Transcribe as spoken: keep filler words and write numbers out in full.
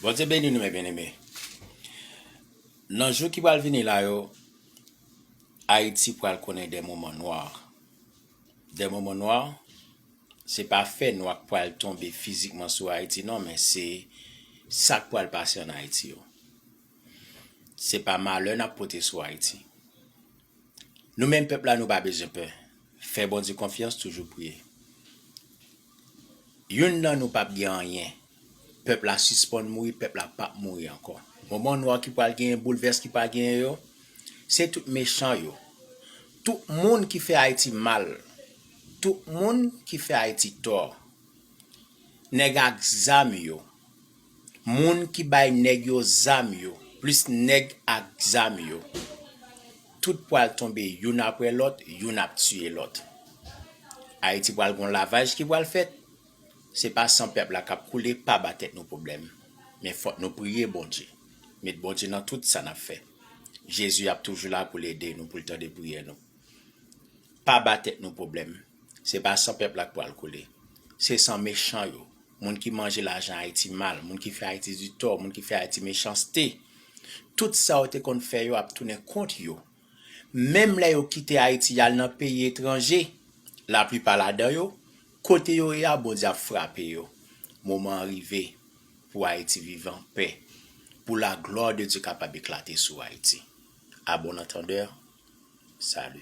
Bondye beni nou, mes bien-aimés. Nan jou ki pral vini la yo, Ayiti pral konnen de moman nwa. De moman nwa, se pa fè nwa k pral tonbe fizikman sou Ayiti, non, men se sa k pral pase ann Ayiti yo. Se pa malè n ap pote sou Ayiti. Nou menm pèp la, nou pa bezwen pè. Fè Bondye konfyans, toujou priye. Youn nan nou p ap gen anyen. Pèp la sispann mouri, pèp la p ap mouri ankò. Moman nwa ki pral genyen, boulvès ki pral genyen yo, se tout mechan yo. Tout moun ki fè Ayiti mal. Tout moun ki fè Ayiti tò. Nèg ak zam yo. Moun ki bay nèg yo zam yo, plis nèg ak zam yo. Tout pral tonbe youn apre lòt, youn ap tiye lòt. Ayiti pral gon lavaj ki pral fèt. Se pa san pèp la k ap koule, pa ba tèt nou pwoblèm. Men fòk nou priye Bondye. Met Bondye nan tout sa n ap fè. Jezi ap toujou la pou l ede nou, pou l tande priyè nou. Pa ba tèt nou pwoblèm. Se pa san pèp la k pral koule. Se san mechan yo. Moun ki manje lajan Ayiti mal, moun ki fè Ayiti di tò, moun ki fè Ayiti mechanste. Tout sa yo te konn fè yo ap tounen kont yo. Menm lè yo kite Ayiti y al nan peyi etranje, laplipa ladan yo, kote yo ye a, Bondye ap frape yo. Moman an rive pou Ayiti viv an pè, pou la glwa de Dye kapab eklate sou Ayiti. A bon antandè, sali.